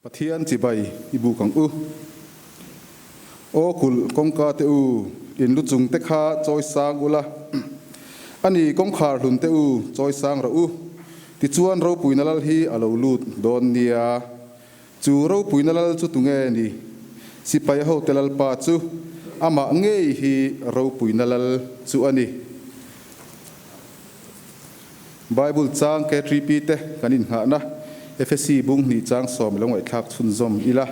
Pathian chibai i buk ang u. Aw kulh kawngka te u, in lu chung te kha chawi sang ula, a ni kawngkhar hlun te u chawi sang rawh u, tichuan ropuina lal hi a lo lut dawn nia. Chu ropuina lal chu tunge ni? Sipai hote lalpa chu amah ngei hi ropuina lal chu a ni. Bible chang KTP te kan innghahna Efesi bung hnih chang sawm lo ngaihthlak chhunzawm ila.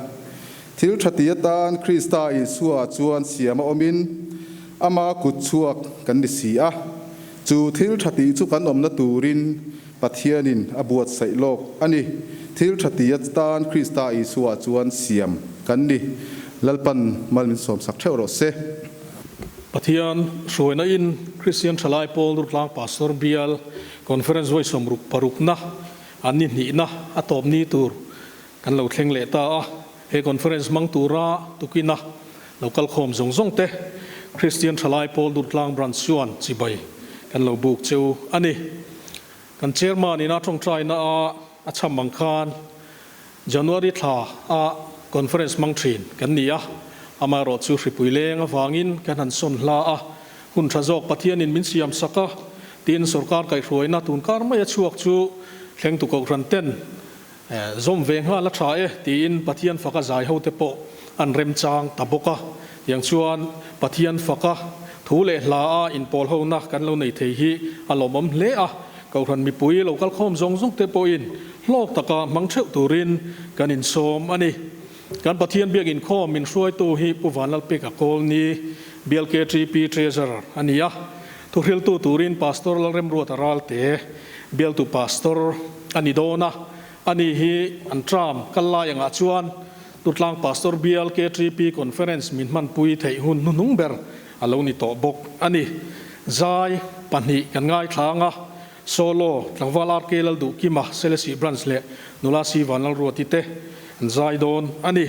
Thil tha ti atan Krista Isua chuan siam a awmin ama kut chhuak kan ni si a. Chu thil tha tih chu kan awmna turin Pathianin a buatsaih lawk a ni. Thil tha ti atan Krista Isua chuan siam kan ni. Lalpan mal min sawmsak theuh rawh se. Pathian hruaina in Kristian Thalai Pawl Rutlang Pastor Bial Conference vawi 66 na an ni hnihna a tawp ni tur kan lo thleng leh ta a. He conference hmang tura tukina lo kal khawm zawng zawng te Kristian Thalai Pawl Durtlang Branch chuan chibai kan lo buk cheu a ni. Kan Chairman ina tawngtaina a a chham ang khan January thla a conference hmang thin kan ni a, amaherawh chu hripui leng avangin kan han sawn hla a, hun tha zawk Pathianin min siam sak a, tin sorkar kaihhruaina tunkar mai a chhuak chu thlengtu kohhran ten zawm ve nghal a tha e tiin Pathian faka zai hote pawh an remchang ta bawk a, tiang chuan Pathian faka thu leh hla a inpawl hona kan lo nei thei hi a lawmawm hle a. Kohhran mipui lo kal khawm zawng zawng te pawhin hlawk taka hmang theuh turin kan insawm a ni. Kan Pathian biak inkhawm min hruaitu hi Pu Vanlalpeka Kawlni, Bial KTP Treasurer a ni a. Thuhriltu turin Pastor Lalremruata Ralte, Bialtu Pastor a ni dawn a. Ani hi an term kal lai angah chuan Tutlang Pastor Bial KTP Conference min hmanpui theih hun hnuhnung ber a lo ni tawh bawk a ni. Zai pahnih kan ngaithla ang a, Solo, Tlangval RK Lalduhkima, Selesih Branch leh Nula Si Vanlalruati te an zai dawn a ni.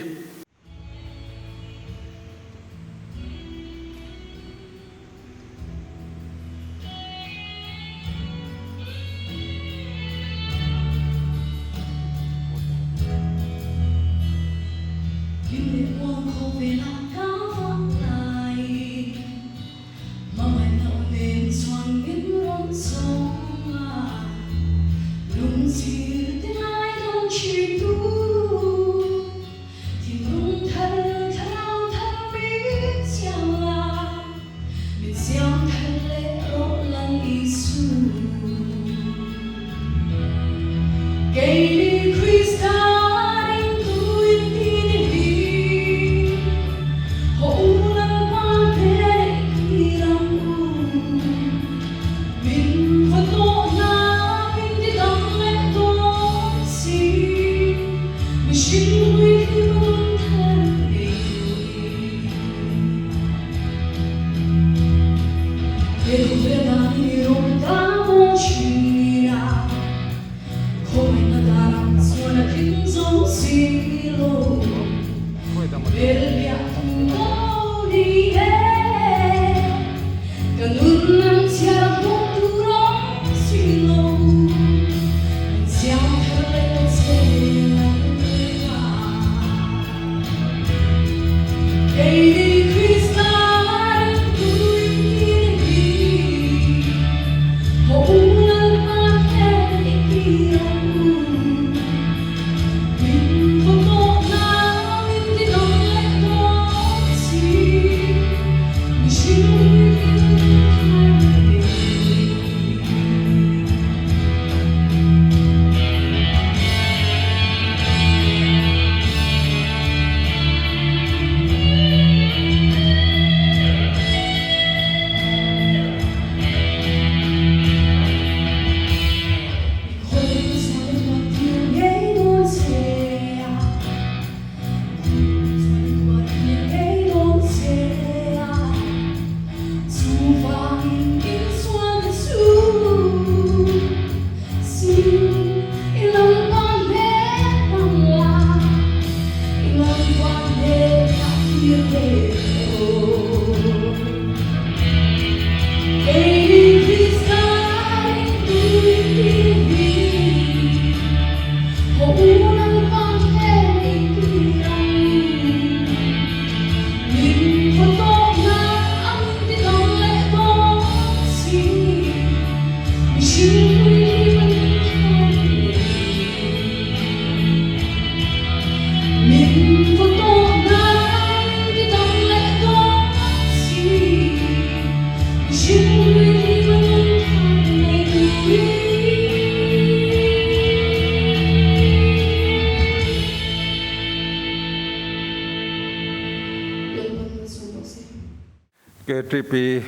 KTP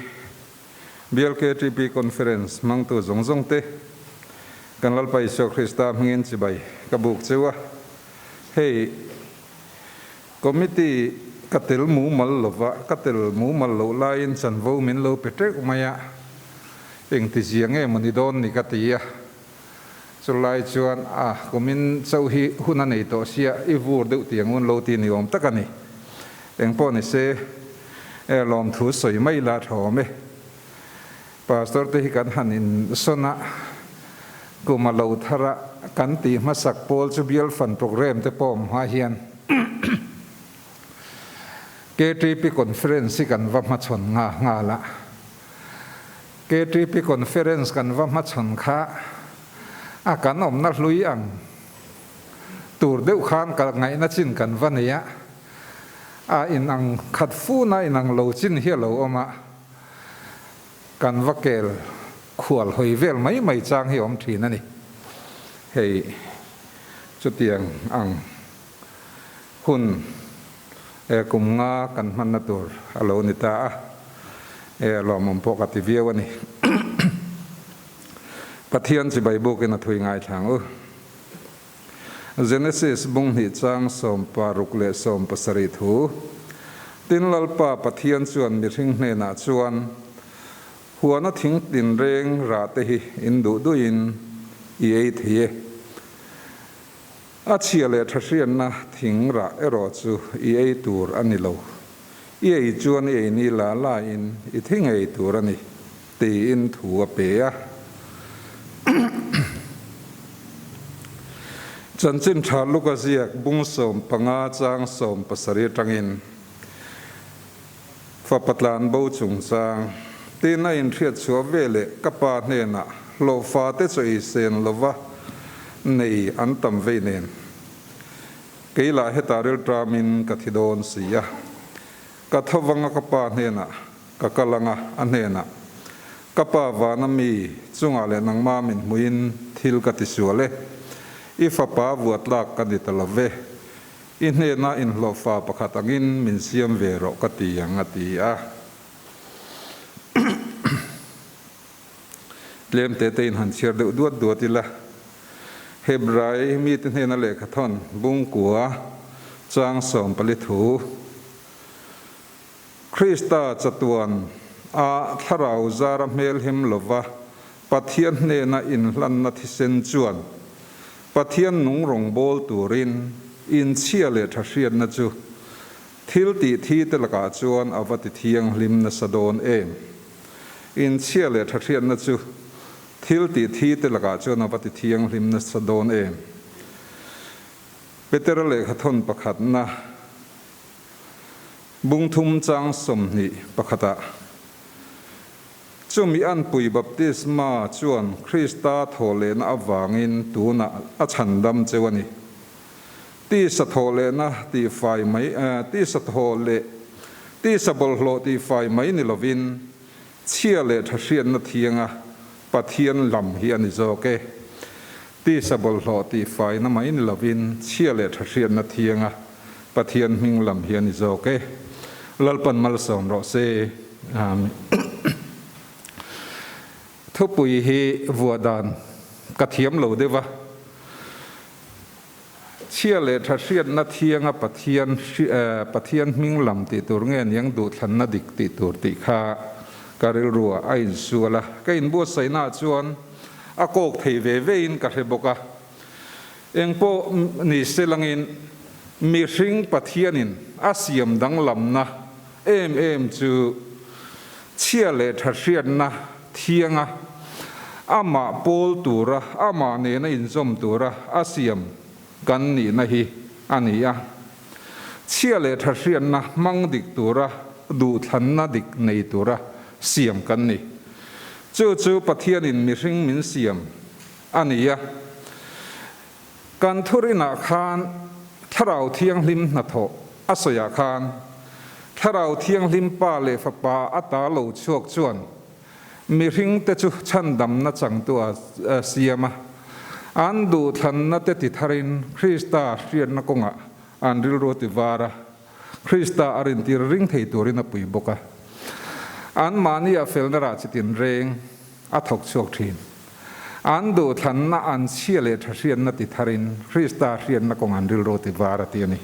Bial KTP Conference hmangtu zawng zawng te, kan Lalpa Isua Krista hmingin chibai ka buk cheu a. Hei Committee ka tel mumal lova, ka tel mumal loh laiin chanvo min lo pe teuh mai a, engtizia nge maw ni dawn ni ka ti a. Chulai chuan a kumin chauh hi hun a nei tawh sia, i vur deuh tih ang un lo ti ni awm tak a ni. Engpawh ni se, e lawmthu sawi mai la tha awm e. Pastor te hi kan han in sawn a, kum a lo thar a, kan tih hmasak pawl chu bial fan programme te pawh awm hma hian KTP conference hi kan va hmachhawn nga nghal a. KTP Conference kan va hmachhawn kha a kan awmna hlui ang tur deuh khan ka ngaihna chin kan va nei a, a inang khat fun a inang lo chin hi a lo awm a, kan va kel khual hawi vel mai mai chang hi a awm thin a ni. Hei chutiang ang hun e kum nga kan hmanna tur a lo ni ta a, e lawmawm pawh ka ti viau a ni. Pathian chibai bukin a thui ngaithlang u. Genesis bung hnih chang 67 thu, Tin Lalpa Pathian chuan mihring hnenah chuan, Huana thing tinreng rah te hi in duh duhin i ei thei e. A chhia leh tha hriatna thing rah erawh chu i ei tur a ni lo. I ei chuan i ei ni la la in i thi ngei tur a ni, tiin thu a pe a. Chanchin tha Luka ziak bung 15 chang 17 atangin fapa tlan bo chungchang tin a inhriat chhuah ve leh ka pa hnenah hlawhfa te chaw ei sen lova nei an tam vei nen kei lah hetah rilṭamin ka thi dawn si a, ka tho vanga ka pa hnenah ka kal anga a hnenah ka pa vana mi chungah leh nangmah min hmuin thil ka ti sual e, i fapa vuatlak ka ni ta lo ve. I hnena inhlawhfa pakhat angin min siam ve rawh ka ti ang a ti a. Tlem te te in han chhiar deuh duat duat ila. Hebrai mite hnena lehkha thawn bungkua chang 14 thu. Krista chatuan a thlarau zara hmelhem lova Pathian hnena inhlanna thisen chuan Pathian nung rawngbâwl turin inchhia leh tha hriatna chu thil tih thi te lakah chuan a va ti thianghlim nasa dawn em? Inchhia leh tha hriatna chu thil tih thi te lakah chuan a va ti thianghlim nasa dawn em? Petera lehkha thawn pakhatna. Bungthum chang 21ah, Chumi anpui baptisma chuan Krista thawhlehna avangin tunah a chhandam cheu a ni. Tisa thawhlehna tihfai mai, tisa thawhleh, tisa bawlhhlawh tihfai mai ni lovin, chhia leh tha hriatna thianga Pathian lam hi a ni zawk e. Tisa bawlhhlawh tihfaina mai ni lovin chhia leh tha hriatna thianga Pathian hming lam hi a ni zawk e. Lalpan malsawm rawh se. Amen. Thupui hi vuah dan ka thiam lo deuh a. Chhia leh tha hriatna thianga Pathian Pathian hming lam tih tur nge niang duhthlanna dik tih tur tih kha ka rilru ah a insual a, ka inbuatsaihna ah chuan a kawk thei ve ve in ka hre bawk a. Engpawh ni se langin mihring Pathianin a siam danglamna em em chu chhia leh tha hriatna thianga amah pawl tura, amah nena inzawm tura a siam kan nihna hi a ni a. Chhia leh tha hriatna hmang dik tura, duhthlanna dik nei tura siam kan ni. Chu chu Pathianin mihring min siam a ni a. Kan thurinah khan Thlarau Thianghlim hnathawh a sawiah khan Thlarau Thianghlim Pa leh Fapa ata lo chhuak chuan mihringte chu chhandamna changtu a siam a, an duhthlanna te titharin Krista hriatna kawngah an rilru a ti var a, Krista a rintir ring thei turin a pui bawk a. Anmahni-ah felna rah chi tinreng a thawk chhuak thin. An duhthlanna an chhia leh tha hriatna ti tharin Krista hriatna kawng an rilru ti var a ti a ni.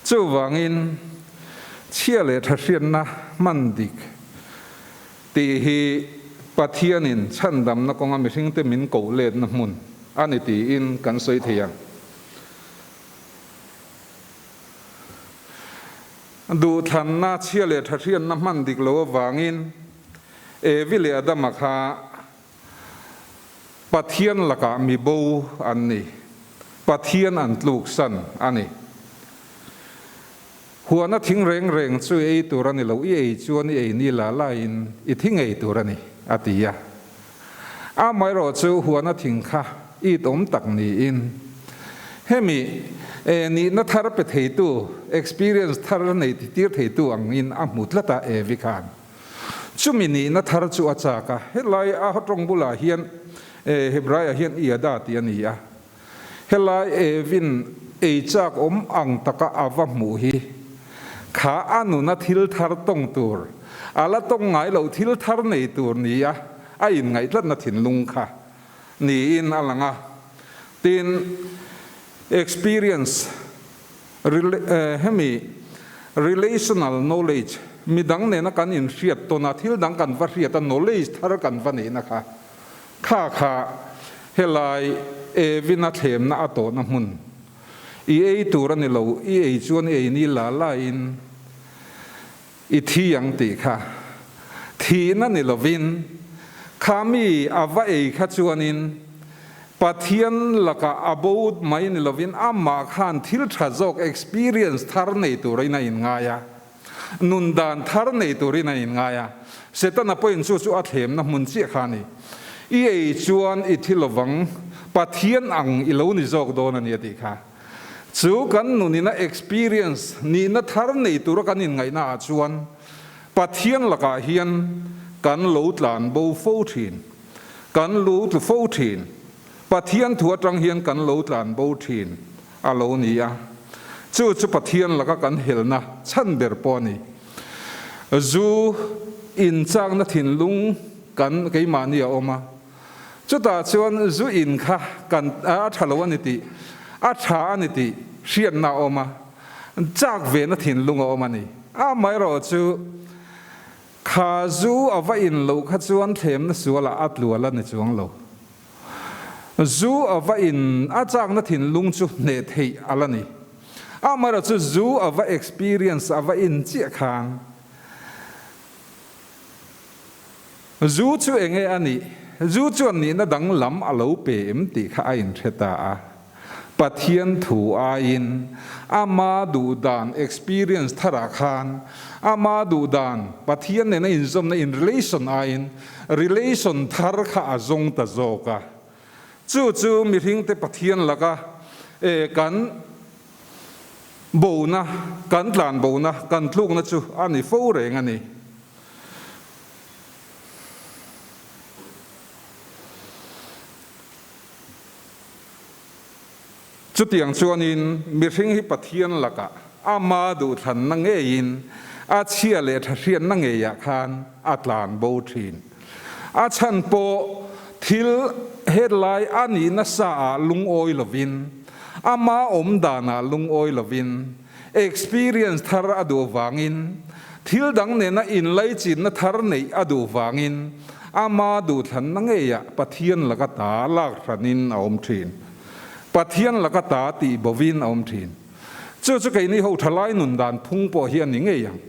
Chuvangin, chhia leh tha hriatna hman dik tih hi Pathianin chhandamna kawnga mihringte min koh letna hmun a ni tiin kan sawi thei ang. Duhthlanna chhia leh tha hriatna hman dik lo avangin Evi leh Adama kha Pathian lakah mi bo an ni. Pathian an tluksan a ni. Huana thing reng reng chu i ei tur a ni lo, i ei chuan i ei ni la laiin i thi ngei tur a ni, a ti a. Amaherawhchu huana thing kha it awm tak niin hemi nihna thar pe theitu, experience thar nei tir theitu angin a hmu tlat a Evi khan. Chumi nihna thar chu a chak a, helai a tawng bulah hian Hebraiah hian Iada tih a ni a. Helai Evin ei chak awm ang taka a va hmuh hi kha a nuna thil thar tawng tur, a la tawng ngai loh thil thar nei tur nia a inngaih-tlatna thinlung kha niin a lang a. Tin, experience, hemi relational knowledge, midang nena kan inhriat tawn a, thil dang kan va hriat a, knowledge thar kan va neihna kha, Kha kha helai Evina thlemna a tawhna hmun i ei tur a ni lo, i ei chuan i ei ni la laiin i thi ang tih kha thihna ni lovin kha mi a va ei kha chuanin Pathian lakah a bo mai ni lovin amah khan thil tha zawk experience thar nei turin a inngai a. Nun dan thar nei turin a inngai a, Setana pawhin chu chu a thlemna hmun chiah kha a ni. I ei chuan i thi lovang, Pathian ang i lo ni zawk dawn a ni a tih kha. Chu kan nunina experience, nihna thar nei tura kan inngaihna ah chuan Pathian lakah hian kan lo tlan bo fo thin, kan lu tlu fo thin. Pathian thu atang hian kan lo tlan bo thin a lo ni a, chu chu Pathian laka kan helna chhan ber pawh a ni. Zu inchakna thinlung kan keimahni a awm a, chutah chuan zu in kha kan a tha lo a ni tih, a tha a ni tih hriatna a awm a, chak vena thinlung a awm a ni. Amaherawhchu kha zu a va in loh kha chuan thlemna sualah a tlual a ni chuang lo. Zu a va in a chakna thinlung chu hneh theih a la ni. Amaherawh chu zu a va experience a va in chiah khan zu chu enge a nih, zu chuan nihna dang lam a lo pe em tih kha a inhre ta a. Pathian thu aiin ama duhdan experience tharah khan ama duhdan Pathian nena inzawmna in relation aiin relation thar kha a zawng ta zawk a. Chu chu mihringte Pathian laka e kan bona, kan tlan bona, kan tlukna chu a ni fo reng a ni. Chutiang chuanin mihring hi Pathian lakah ama duhthlanna ngeiin a chhia leh tha hriatna ngeiah khan a tlan bo thin. A chhan pawh thil hetlai a nih nasa ah lungawi lovin, ama awm danah lungawi lovin, experience thar a duh vangin, thil dang nena inlaichinna thar neih a duh vangin ama duhthlanna ngeiah Pathian laka ta lak hranin a awm thin. Pathian laka ta tih bovin a awm thin. Chu chu keini ho thalai nun dan phung pawh hi a ni ngei ang.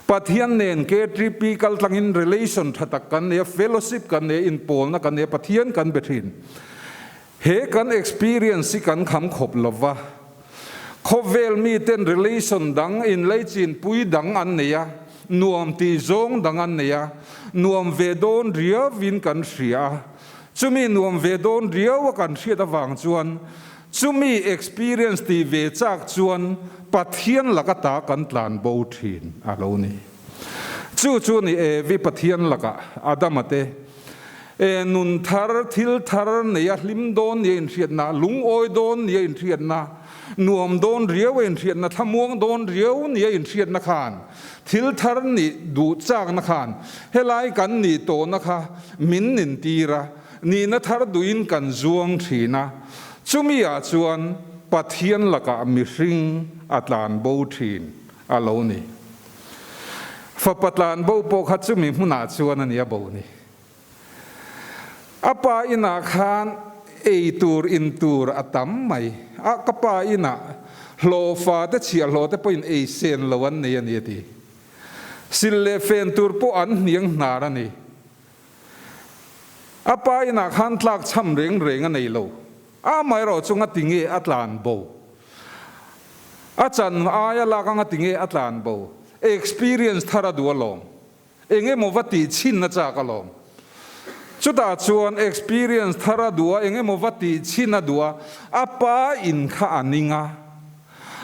Pathian nen KTP kal tlangin relation tha tak kan nei a, fellowship kan nei a, inpawlna kan nei a, Pathian kan be thin. He kan experience hi kan kham khawp lova, khawvel miten relation dang, inleichinpui dang an nei a, nuam tih zawng dang an nei a, nuam ve dawn riauin kan hria a. Chumi nuam ve dawn riau a kan hriat avang chuan chumi experience tih ve chak chuan Pathian laka ta kan tlan bo thin a lo ni. Chu chu ni Evi Pathian lakah Adama te E nun thar, thil thar neia hlim dawn nia inhriatna, lungawi dawn nia inhriatna, Nuam dawn riau a inhriatna, thlamuang dawn riau nia inhriatna khan, thil thar nih duh chakna khan helai kan nih tawhna kha min nintir a, nihna thar duhin kan zuang thin a. Chumi ah chuan Pathian lakah mihring a tlan bo thin a lo ni. Fapa tlan bo pawh kha chumi hmunah chuan a ni a bo ni. A pa inah khan ei tur in tur a tam mai a, ka pa inah hlawhfa te chhiahhlawh te pawhin ei sen lo an nei a ni a ti. Sil leh fen tur pawh an hniang hnar a ni. A pa inah khan tlak chham reng reng a nei lo. Amaherawh chu ngati nge a tlan bo? A chan aia lak a ngati nge a tlan bo? Experience thar a duh alawm. Eng emaw va tih chhin a chak alawm. Chutah chuan experience thar a duh a, eng emaw va tih chhin a duh a, a pa in kha a ning a,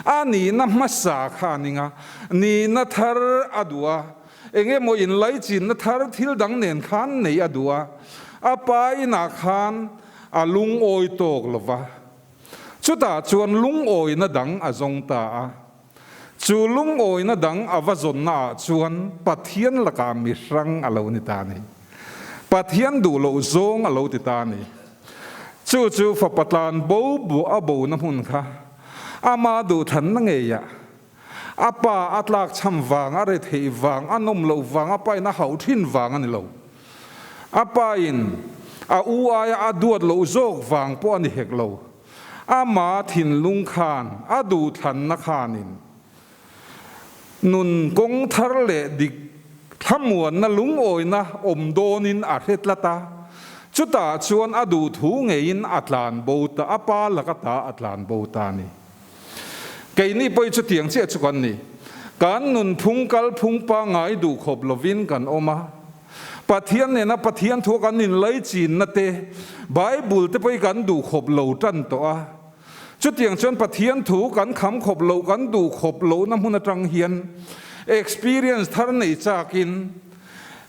a nihna hmasa kha a ning a, nihna thar a duh a, eng emaw inlaichinna thar thil dang nen khan neih a duh a, a pa inah khan a lungawi tawk lo va. Chutah chuan lungawina dang a zawng ta a. Chu lungawina dang a va zawnna ah chuan Pathian lakah mi hrang a lo ni ta a ni. Pathian duh loh zawng a lo ti ta a ni. Chu chu fapa tlan bo bu a bona hmun kha ama duhthlanna ngeiah a pa a tlak chham vang, a retheih vang, a nawm loh vang, a pain a hauh thin vang a ni lo. A pain a u aia a duat loh zawk vang pawh a ni hek lo. Ama thinlung khan a duhthlanna khanin nun kawng thar leh dik thlamuanna lungawina awm dawnin a hre tlat a, chutah chuan a duhthu ngeiin a tlan bo ta, a pa laka ta a tlan bo ta a ni. Keini pawh hi chutiang chiah chu kan ni. Kan nunphung kalphung pangngai duhkhawp lovin kan awm a. Pathian nena Pathian thua kan inlaichinna te, Bible te pawh hi kan duh khawp lo tan tawh a. Chutiang chuan Pathian thu kan kham khawp loh, kan duh khawp lohna hmun atang hian experience thar nei chakin,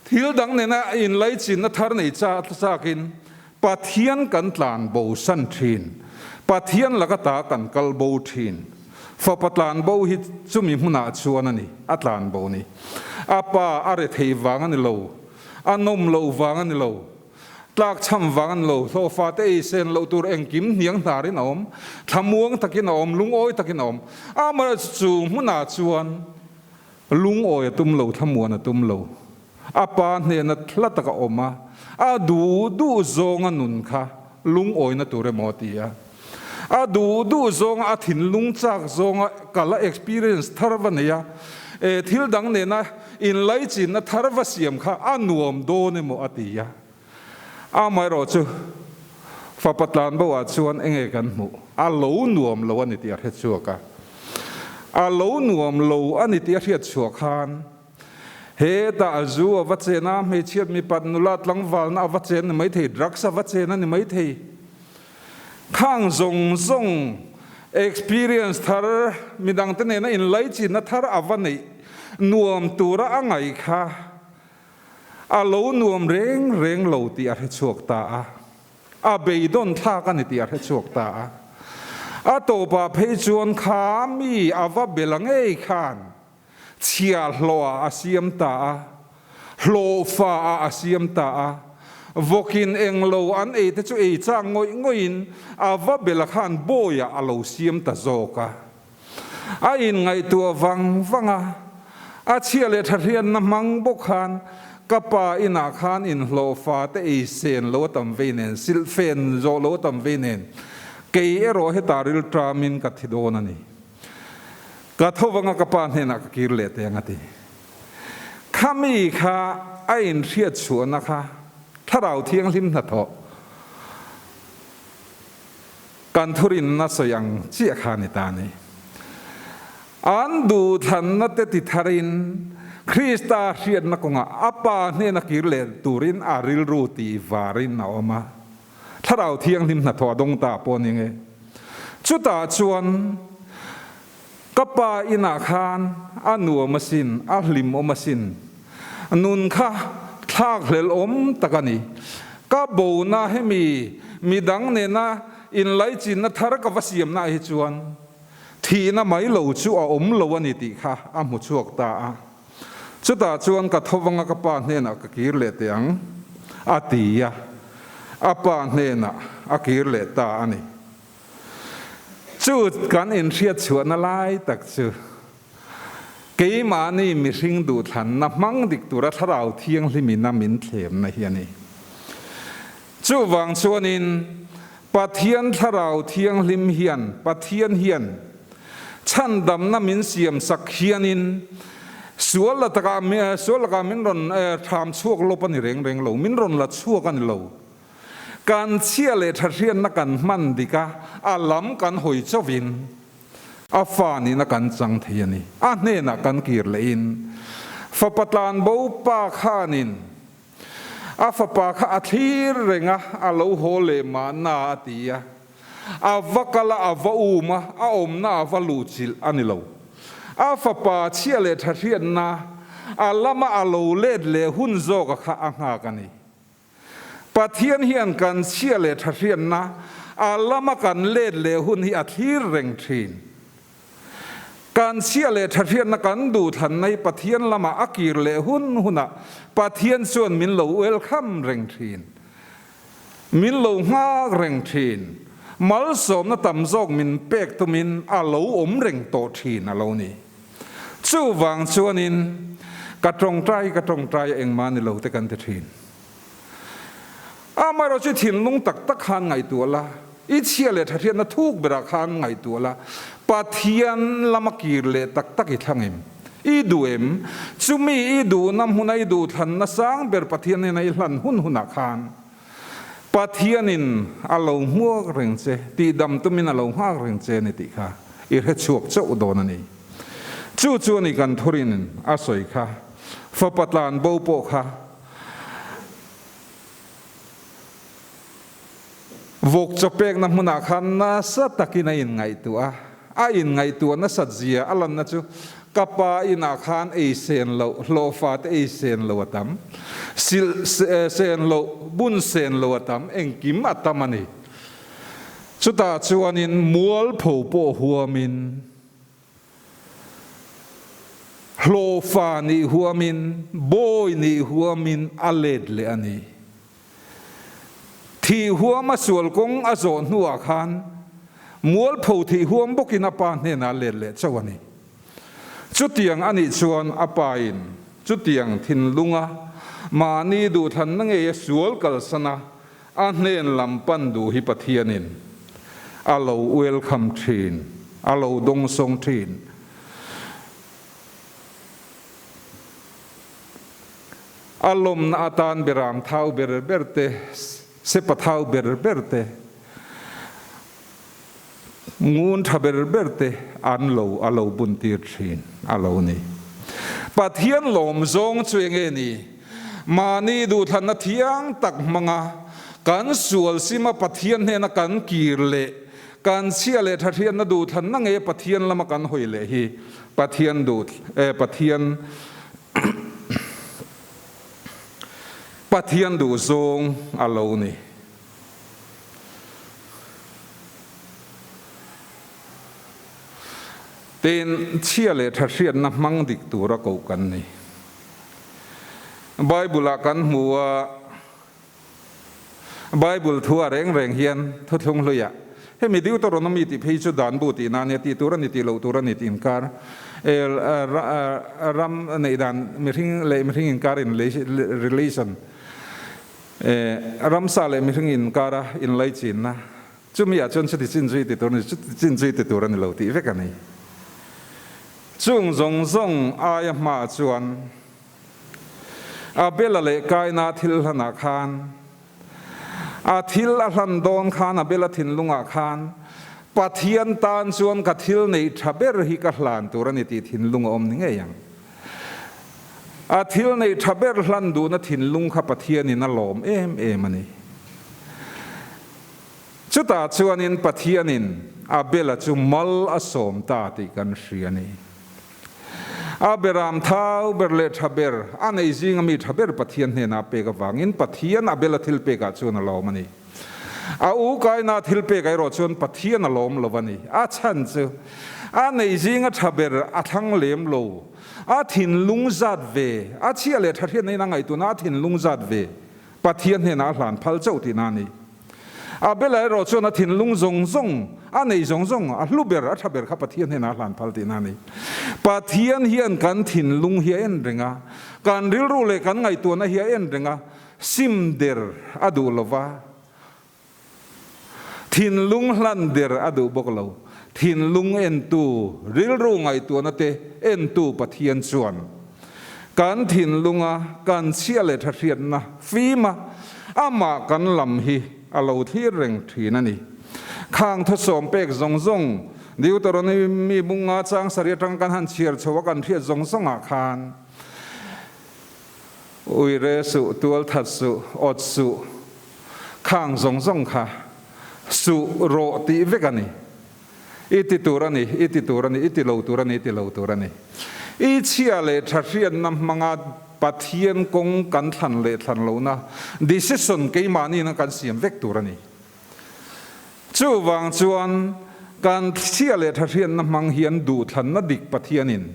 thil dang nena inlaichinna thar nei chakin Pathian kan tlan bo san thin. Pathian laka ta kan kal bo thin. Fapa tlan bo hi chumi hmunah chuan a ni, a tlan bo ni. A pa a rethei vang a ni lo, a nawm loh vang a ni lo, tlak chham vang a ni lo, hlawhfa te ei sen loh tur engkim hniang hnarin a awm, thlamuang takin a awm, lungawi takin a awm. Amaherawhchu chu hmunah chuan Lungawi a tum lo, thlamuan a tum lo. A pa hnena hla taka awm a, a duh duh zawnga nun kha lungawina tur emaw a ti a. A duh duh zawnga a thinlung chak zawnga kal a experience thar va nei a, e thil dang nena inlaichinna thar va siam kha a nuam dawn emaw a ti a. Amaherawh chu fapa tlanbo ah chuan enge kan hmuh? A lo nuam lo a ni tih a hre chhuak a. A lo nuam lo a ni tih a hriat chhuah khan hetah a zu a va chen a, hmeichhiat mipat nula tlangvalna a va chen a ni maithei, drugs a va chen a ni maithei. Khang zawng zawng experience thar midangte nena inlaichinna thar a va neih nuam tura a ngaih kha A lo nuam reng reng lo tih a hre chhuak ta a, a beidawn thlak a ni tih a hre chhuak ta a. A tawpah phei chuan kha mi a va bela ngei khan chhiahhlawhah a siam ta a, hlawhfaah a siam ta a, vawkin englo an ei te chu ei chak ngawih ngawih in a va bela khan bawiah a lo siam ta zawk a. A inngaihtuah vang vang a, a chhia leh tha hriatna hmang bawk khan ka pa inah khan inhlawhfa te ei sen lo a tam vei nen, silh fen zawh lo a tam vei nen, kei erawh hetah rilṭamin ka thi dawn a ni. Ka tho vang a ka pa hnenah ka kir leh teh ang a ti. Khami kha a inhriat chhuahna kha Thlarau Thianghlim hnathawh Kan thurinna sawi ang chiah kha a ni ta a ni. An duhthlanna te ti tharin Krista hriatna kawngah a Pa hnena kir leh turin a rilru tih varin a awm a. Thlarau Thianghlim hnathawh a dawng ta pawh a ni nge. Chutah chuan ka Pa inah khan a nuam asin, a hlimawm asin. Nun kha thlakhlelh awm tak a ni. Ka bona hemi midang nena inlaichinna thar ka va siamna ah hi chuan. Thihna mai lo chu a awm lo a ni tih kha a hmu chhuak ta a. Chutah chuan ka thovanga ka pa hnenah ka kir leh teh ang, a ti a, a pa hnenah a kir leh ta a ni. Chu kan inhriat chhuahna lai tak chu keimahni mihring duhthlanna hmang dik tura Thlarau Thianghlimina min thlemna hi a ni. Chuvang chuanin Pathian Thlarau Thianghlim hian, Pathian hian chhandamna min siam sak hianin sual la takah, sual lakah min rawn thlam chhuak lawp a ni reng reng lo, min rawn la chhuak a ni lo. Kan chhia leh tha hriatna kan hman dik a, a lam kan hawi chauhin a fa nihna kan chang thei a ni. A hnenah kan kir lehin Fapa tlanbo pa khanin A fapa kha a thlir reng a, a lo haw leh mahna a ti a. A va kal a, a va um a, a awmna a va luhchilh a ni lo. A fapa chhia leh tha hriatna a lama a lo let leh hun zawka kha a nghak a ni. Pathian hian kan chhia leh tha hriatna a lama kan let leh hun hi a thlir reng thin. Kan chhia leh tha hriatna kan duhthlanna hi Pathian lamah a kir leh hun hunah Pathian chuan min lo welcome reng thin. Min lo nghak reng thin. Malsawmna tam zawk min pek tumin a lo awm reng tawh thin a lo ni. Chuvang chuanin ka tawngtai ka tawngtai a engmah ni lo te kan ti thin. Amaherawh chu thinlung tak tak khan ngaihtuah la, i chhia leh tha hriatna thuk berah khan ngaihtuah la, Pathian lama kir leh tak tak i thlang em? I duh em? Chumi i duhna hmuna i duhthlanna sang ber Pathian hnena i hlan hun hunah khan Pathianin a lo hmuak reng che, tihdam tumin a lo nghak reng che a ni tih kha i hrechhuak chauh dawn a ni. Chu chu a ni kan thurin a sawi kha, fapa tlan bo pawh kha, Vawk chaw pekna hmunah khan nasa takin a inngaihtuah a, a inngaihtuah nasat zia a lanna chu ka pa inah khan ei sen loh, hlawhfa te ei sen loh a tam, silh sen loh, bun sen loh a tam, engkim a tam a ni. Chutah chuanin mualpho pawh huamin, Hlawhfa nih huamin, bawi nih huamin a let leh a ni. Thih huam a sual kawng a zawh hnuah khan mualpho thih huam bawkin a pa hnenah a let leh chauh a ni. Chutiang a nih chuan a pain chutiang thinlunga mahni duhthlanna ngei a sual kalsan a, A hnen lam pan duh hi Pathianin a lo welcome thin, a lo dawngsawng thin. A lawmna atan beram thau ber ber te, sepa thau ber ber te, ngun tha ber ber te an lo a lo bun tir thin a lo ni. Pathian lawm zawng chu enge ni? Mahni duhthlanna thiang tak hmanga kan sual sima Pathian hnena kan kir leh kan chhia leh tha hriatna duhthlanna nge Pathian lama kan hawi leh hi Pathian duh Pathian Pathian duh zawng a lo ni. Tin, chhia leh tha hriatna hmang dik tura koh kan ni. Bible-ah kan hmu a, Bible thu a reng reng hian thuthlung hluiah hemi Deuteronomy tih phei chu dan bu tihna a nia, tih tur a ni tih loh tur a ni tih inkar ram neih dan mihring leh mihring inkar in relation Ramsa leh mihring inkara inlaichinna, chumi ah chuan chuti chin zui ti tur a ni, chuti chin zui ti tur a ni lo tih vek a ni. Chung zawng zawng aia hmaah chuan Abela leh Kaina thil hlanah khan, a thil a hlan dawn khan Abela thinlungah khan Pathian tan chuan ka thil neih tha ber hi ka hlan tur a ni tih thinlung a awm ni ngei ang. A thil neih tha ber hlan duhna thinlung kha Pathianin a lawm em em a ni. Chutah chuanin Pathianin Abela chu mal a sawm ta tih kan hria a ni. A beram thau ber leh tha ber, a nei zinga mi tha ber Pathian hnenah a pek avangin Pathian Abela thil pekah chuan a lawm a ni. A u kaina thil pek erawh chuan Pathian a lawm lo a ni. A chhan chu. A nei zinga tha ber a thlang lem lo. A thinlung zat ve, a chhia leh tha hriatna in a ngaihtuahna a thinlung zat ve Pathian hnenah a hlan phal chauh tihna a ni. Abela erawh chuan a thinlung zawng zawng, a nei zawng zawng, a hlu ber, a tha ber kha Pathian hnenah a hlan phal tihna a ni. Pathian hian kan thinlung hi a en reng a, kan rilru leh kan ngaihtuahna hi a en reng a, sim der a duh lo va, Thinlung hlan der a duh bawk lo. Thinlung entu, rilru ngaihtuahna te entu Pathian chuan kan thinlunga kan chhia leh tha hriatna fima amah kan lam hi a lo thlir reng thin a ni. Khang thawsawm pek zawng zawng Deuteronomy bunga chang sarih atanga kan han chhiar chho a kan hriat zawng zawngah khan Uire suh, tual that suh, awt suh, khang zawng zawng kha suh rawh tih vek a ni. I ti tur a ni, i ti tur a ni, i ti lo tur a ni, i ti lo tur a ni. I chhia leh tha hriatna hmanga Pathian kawng kan thlan leh thlan lohna decision keimahniin a kan siam vek tur a ni. Chuvang chuan kan chhia leh tha hriatna hmang hian duhthlanna dik Pathianin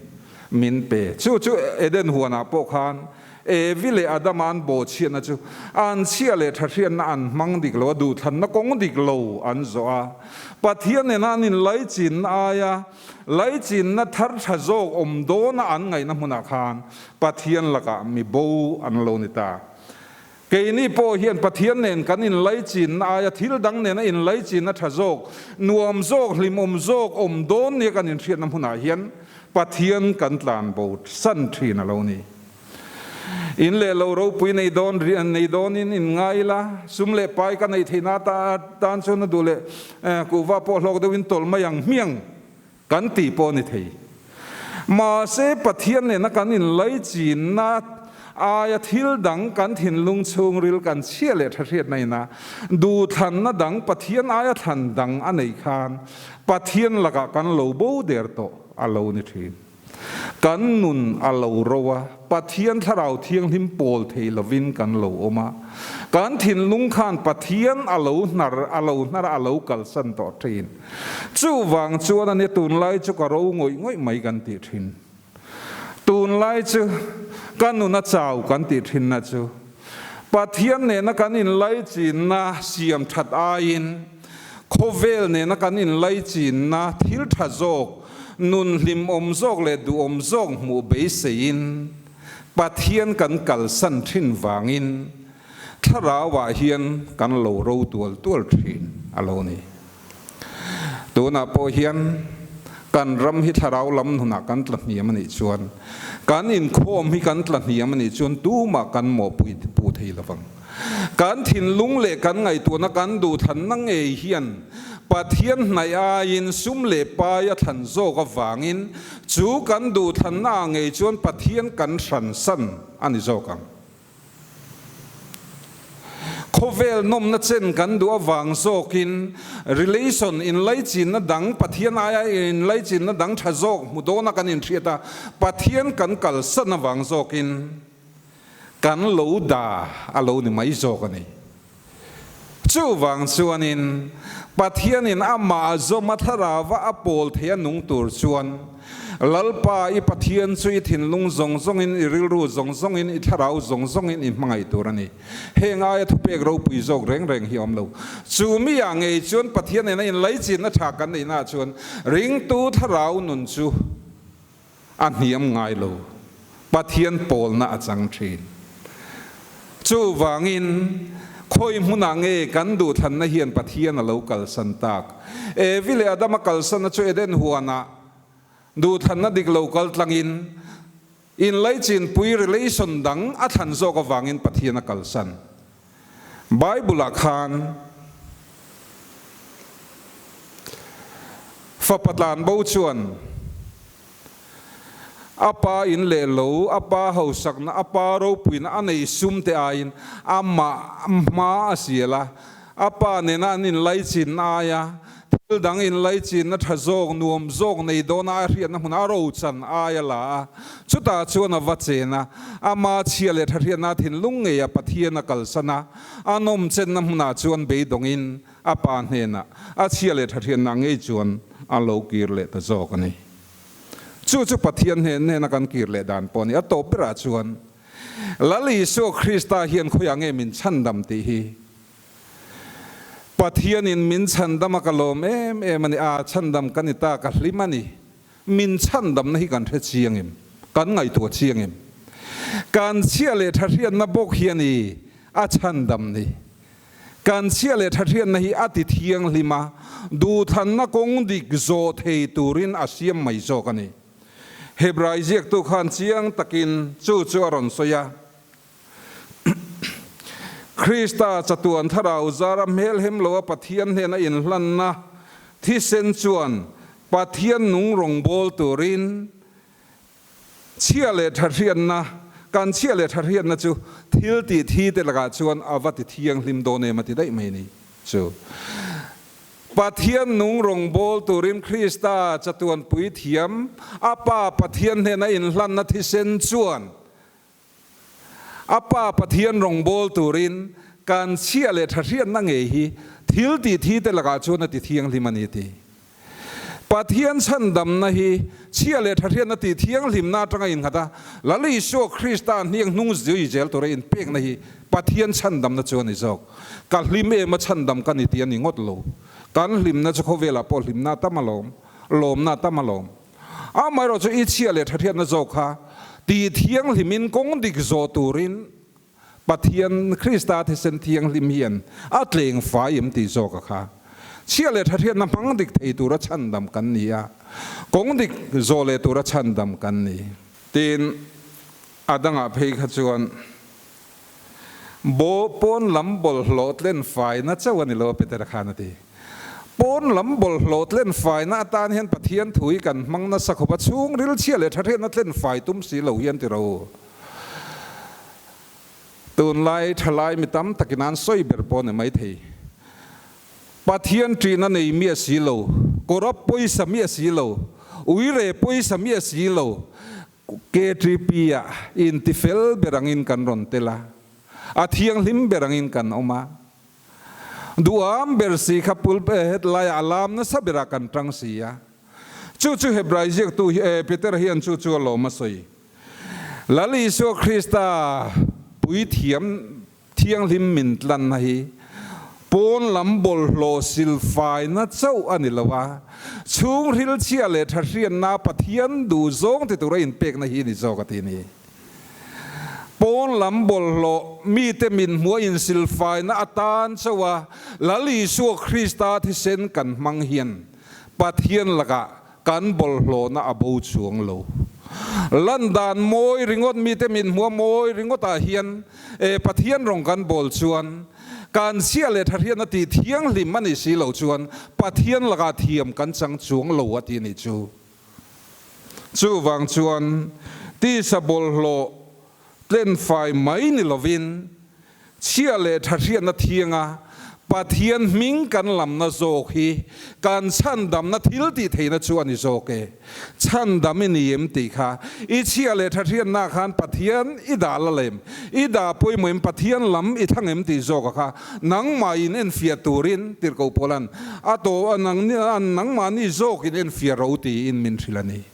min pe. Chu chu Eden huanah pawh khan Evi leh Adama an bawhchhiatna chu an chhia leh tha hriatna an hmang dik lo a, duhthlanna kawng dik lo an zawh a. Pathian nena an inlaichinna aia laichinna thar tha zawk awm dawna an ngaihna hmunah khan Pathian lakah mi bo an lo ni ta. Keini pawh hian Pathian nen kan inlaichinna aia thil dang nena inlaichinna tha zawk, nuam zawk, hlimawm zawk awm dawn nia kan inhriatna hmunah hian Pathian kan tlan bo san thin a lo ni. In leh lo ropui nei dawn nei dawnin in ngai ila, sum leh pai ka neih theihna atan chuan a duh leh kuhva pawh hlawk deuhin tawlh mai ang hmiang Kan tih pawh a ni thei. Mahse, Pathian nena kan inlaichinna aia thil dang kan thinlung chhungril kan chhia leh tha hriatna ina duhthlanna dang Pathian aia thlan dang a neih khan Pathian lakah kan lo bo der tawh a lo ni thin. Kan nun a lo ro a, Pathian Thlarau Thianghlim pawl thei lovin kan lo awm a. Kan thinlung khan Pathian a lo hnar a lo hnar a, a lo kalsan tawh thin. Chuvang chuan a nia tunlai chu ka ro ngawih ngawih mai kan tih thin. Tunlai chu ka nun a chau kan tih thinna chu Pathian nena kan inlaichinna siam that aiin khawvel nena kan inlaichinna thil tha zawk, nun hlimawm zawk leh duhawm zawk hmuh beiseiin Pathian kan kalsan thin vangin Thlarauah hian kan lo ro tual tual thin a lo ni. Tunah pawh hian kan ram hi thlarau lam hnunah kan tla hniam a nih chuan, kan inkhawm hi kan tla hniam a nih chuan tumah kan mawhpui pu thei lo vang. Kan thinlung leh kan ngaihtuahna kan duhthlanna ngei hian Pathian hnaih aiin sum leh pai a thlan zawk avangin chu kan duhthlannaah ngei chuan Pathian kan hransan a ni zawk ang. Khawvel nawmna chen kan duh avang zawkin relation inlaichinna dang, Pathian aia inlaichinna dang tha zawk hmu dawna kan inhriat a, Pathian kan kalsan avang zawkin kan lo da a lo ni mai zawk a ni. Chuvang chuanin Pathianin amah zawma thlarauva a pawl thei a nung tur chuan Lalpa i Pathian chu i thinlung zawng zawngin, i rilru zawng zawngin, i thlarau zawng zawngin i hmangaih tur a ni. Heng aia thupek ropui zawk reng reng hi a awm lo. Chu mi ah ngei chuan Pathian nena inlaichinna tha kan neihna ah chuan ringtu thlarau nun chu a hniam ngai lo, Pathian pawlna a chang thin. Chuvangin, khawi hmunah nge kan duhthlanna hian Pathian a lo kalsan tak? Evi leh Adama kalsanna chu Eden huanah duhthlanna dik lo kal tlangin, inlaichinpui relation dang a thlan zawk avangin Pathian a kalsan. Bible-ah khan fapa tlanbo chuan a pa in leh lo, a pa hausakna, a pa ropuina a nei sum te aiin amah hma a sial a, a pa nena an inlaichin aia Thil dang inlaichinna tha zawk, nuam zawk nei dawna a hriatna hmunah a rochan ai a la a, chutah chuan a va chen a, ama chhia leh tha hriatna thinlung ngeia Pathian a kalsan a, a nawmchenna hmunah chuan beidawngin a pa hnenah a chhia leh tha hriatna ngei chuan a lo kir leh ta zawk a ni. Chu chu Pathian hnen hnena kan kir leh dan pawh a ni. A tawp berah chuan Lal Isua Krista hian khawiah nge min chhandam tih hi Pathianin min chhandam a ka lawm em em a ni. A chhandam ka ni ta, ka hlim a ni. Min chhandamna hi kan hre chiang em? Kan ngaihtuah chiang em? Kan chhia leh tha hriatna bawk hi a ni a chhandam ni. Kan chhia leh tha hriatna hi a ti thianghlim a, duhthlanna kawng dik zawh thei turin a siam mai zawk a ni. Hebrai ziaktu khan chiang takin chu chu a rawn sawi a. Krista chatuan thlarau zara hmelhem loa Pathian hnena inhlanna thisen chuan Pathian nung rawngbâwl turin chhia leh tha hriatna, kan chhia leh tha hriatna chu thil tih thi te lakah chuan a va ti thianghlim dawn em a ti daih mai ni chu. Pathian nung rawngbâwl turin Krista chatuan puithiam a Pa Pathian hnena inhlanna thisen chuan A Pa Pathian rawngbâwl turin kan chhia leh tha hriatna ngei hi thil tih thi te lakah chuan a ti thianghlim a ni ti. Pathian chhandamna hi chhia leh tha hriatna tih thianghlimna atanga innghat a, Lal Isua Krista hniang hnung zui zel tura inpekna hi Pathian chhandamna chu a ni zawk. Ka hlim em a chhandam ka ni tih a ni ngawt lo. Kan hlimna chu khawvelah pawh hlimna a tam alawm, lawmna a tam alawm. Amaherawh chu i chhia leh thathiatna zawk kha ti thianghlimin kawng dik zawh turin Pathian Krista thisen thianghlim hian a tleng fai em tih zawk a kha. Chhia leh thathiatna hmang dik thei tura chhandam kan ni a, kawng dik zawh leh tura chhandam kan ni. Tin, a dangah phei kha chuan Bo pawn lam bawlhhlawh tlen faina chauh a ni lo a Petera khan a ti. Pawn lam bawlhhlawh tlen faina atan hian Pathian thu hi kan hmang nasa khawp a, chhungril chhia leh thathriatna tlen fai tum si lo hian ti ro. Tunlai thalai mi tam takin an sawi ber pawh a ni maithei. Pathian ṭihna nei miah si lo, corrupt pawisa miah si lo, uire pawisa miah si lo, KTP ah inti fel ber angin kan rawn tel a, a thianghlim ber angin kan awm a. Duham ber si kha pulpit laiah a lam nasa berah kan tang si a. Chu chu Hebrai ziaktu hi Peter hian chu chu a lawm a sawi. Lal Isua Krista puithiam Thianghlim min tlanna hi pawn lam bawlhhlawh silfaina chauh a ni lo a, chhungril chhia leh tha hriatna Pathian duh zawng ti tura inpekna hi ni zawk a ti ni. Pawn lam bawlhhlawh mite min hmuha insilfaina atan chauh a Lal Isua Krista thisen kan hmang hian Pathian lakah Kan bawlhhlawhna a bo chuang lo. Lan dan mawi ringawt mite min hmua mawi ringawtah hian e Pathian rawng kan bawl chuan kan chhia leh tha hriatna tih thianghlim a nih si lo chuan Pathian lakah thiam kan chang chuang lo a ti nih chu. Chuvang chuan tisa bawlhhlawh tlenfai mai ni lovin Chhia leh tha hriatna thianga Pathian hming kan lamna zawk hi kan chhandamna thil tih theihna chu a ni zawk e. Chhandam i ni em tih kha i chhia leh tha hriatnaah khan Pathian i dah la lem, i dah pawimawh em, Pathian lam i thlang em tih zawka kha nangmah in enfiah turin Tirhkoh Paula'n a tawh nangmahni zawkin enfiah ro tiin min hrilh a ni.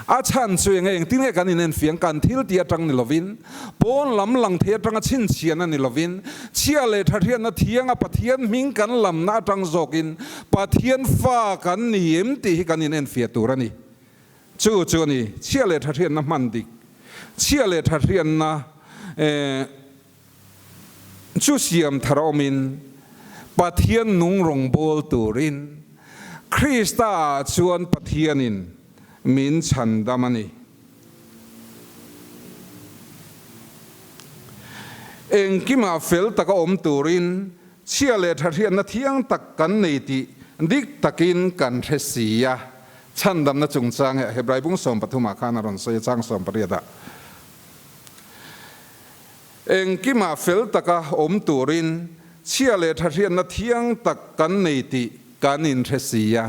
A chhan chu eng engtin nge kan inenfiang kan thil tih atang ni lovin, pawn lam lang thei atanga chhinchhiahna ni lovin, chhia leh tha hriatna thianga Pathian hming kan lamna atang zawkin Pathian fa kan ni em tih hi kan inenfiah tur a ni. Chu chu a ni, chhia leh tha hriatna hman dik, chhia leh tha hriatna chu siam thar awmin Pathian nung rawngbâwl turin Krista-ah chuan Pathianin min chhandam a ni. Engkimah fel taka awm turin chhia leh tha hriatna thiang tak kan nei tih dik takin kan hre si a. Chhandamna chungchang hi Hebrai bung 13 ah khan a rawn sawi a, chang 18 ah. Engkimah fel taka awm turin chhia leh tha hriatna thiang tak kan nei tih kan inhre si a.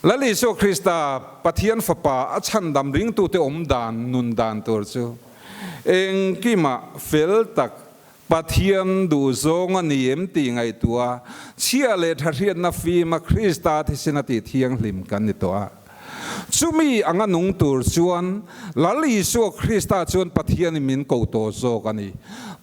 Lal Isua Krista, Pathian Fapa a chhandam ringtute awm dan, nun dan tur chu engkimah fel tak, Pathian duhzawng a ni em tih ngaihtuah a, chhia leh tha hriatna fima Krista thisen a tih thianghlim kan ni tawh a. Chumi anga nung tur chuan Lal Isua Krista chuan Pathianin min ko tawh zawk a ni.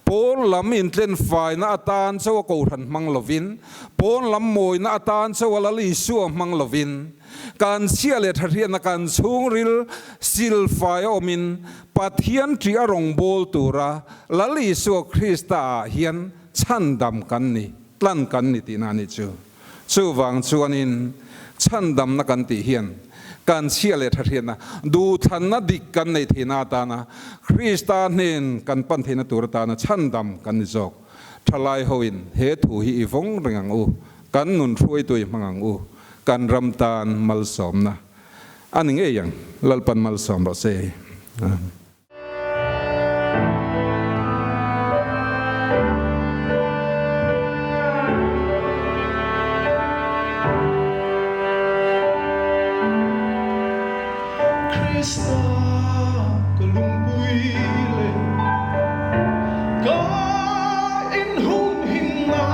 Pawn lam intlen faina atan chauh a kohhran hmang lovin, pawn lam mawina atan chauh a Lal Isua hmang lovin, kan chhia leh tha hriatna kan chhungril silfai a awmin Pathian ṭih a rawngbâwl tura Lal Isua Krista-ah hian chhandam kan ni, tlan kan ni tihna a nih chu. Chuvang chuanin chhandamna kan tih hian kan chhia leh ṭha hriatna, duhthlanna dik kan neih theihna atana Krista hnen kan pan theihna tur atana chhandam kan ni zawk. Ṭhalai hoin he thu hi i vawng reng ang u, kan nun hruaitu i hmang ang u, kan ram tan malsawmna A ni ngei ang, Lalpan malsawm rawh se. Amen. Krista ka lungpui leh ka inhumhimna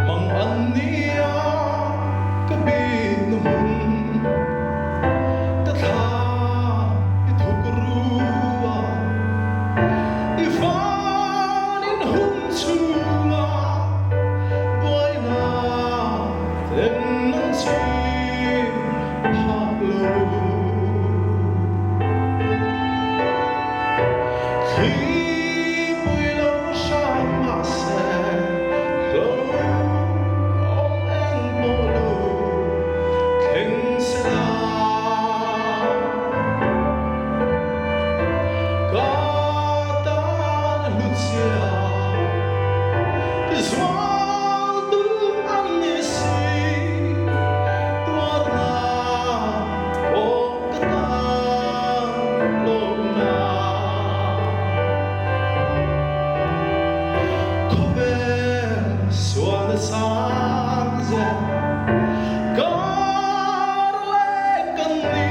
mang an nia. Ka bikna hmun ka thla i thuk rua, i vanin hum chhunga buaina ten an chim phak lo. Thlipui lo hram mahse hlo awm eng pawh lo thleng se la. Ka tan hlutzia tizual tu an ni si, tuarna pawh ka tan lawmna. Khawvel sualna sang zel kar leh kan ni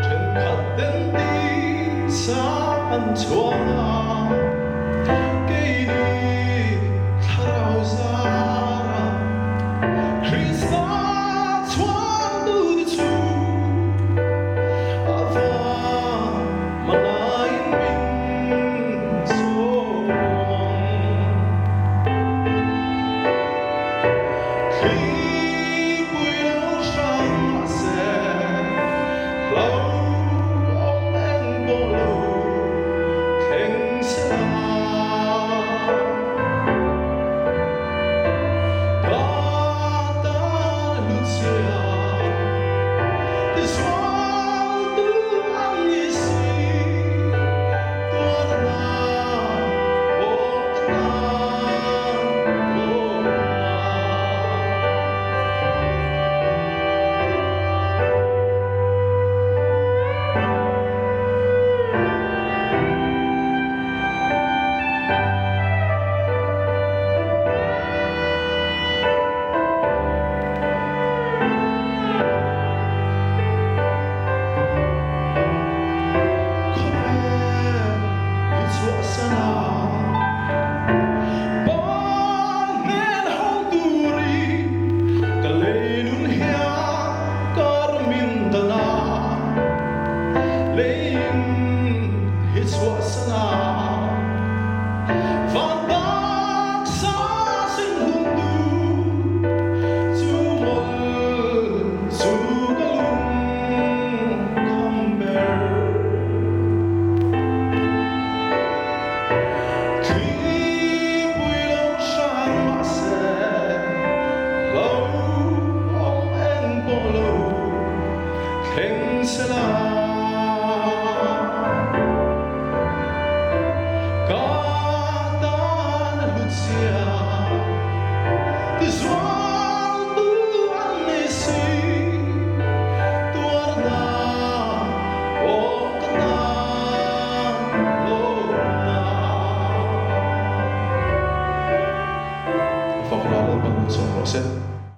thenkhat ten tisa an chhuang a, keini thlarau zara Krista chhuang tu te chu a van Malaiin min sawm ang. Thlipui lo hrang mahse hlo awm eng pawh lo thleng se la. Ka tan hlutzia tizual tu an ni si, tuarna pawh ka tan lawmna. Khawvel i chhuahsan a, Ban hnen hawng turin ka lei nun hian kar min dan a, Leiin i chhuahsan a, Van taksa sin hun tu chu mawlh chu ka lung kham ber. Thlipui lo hrang mahse hlo awm eng pawh lo thleng se la. Ka tan hlutzia tizual tu an ni si, tuarna pawh ka tan lawmna. A fak ral lalpan min sawm rawh se.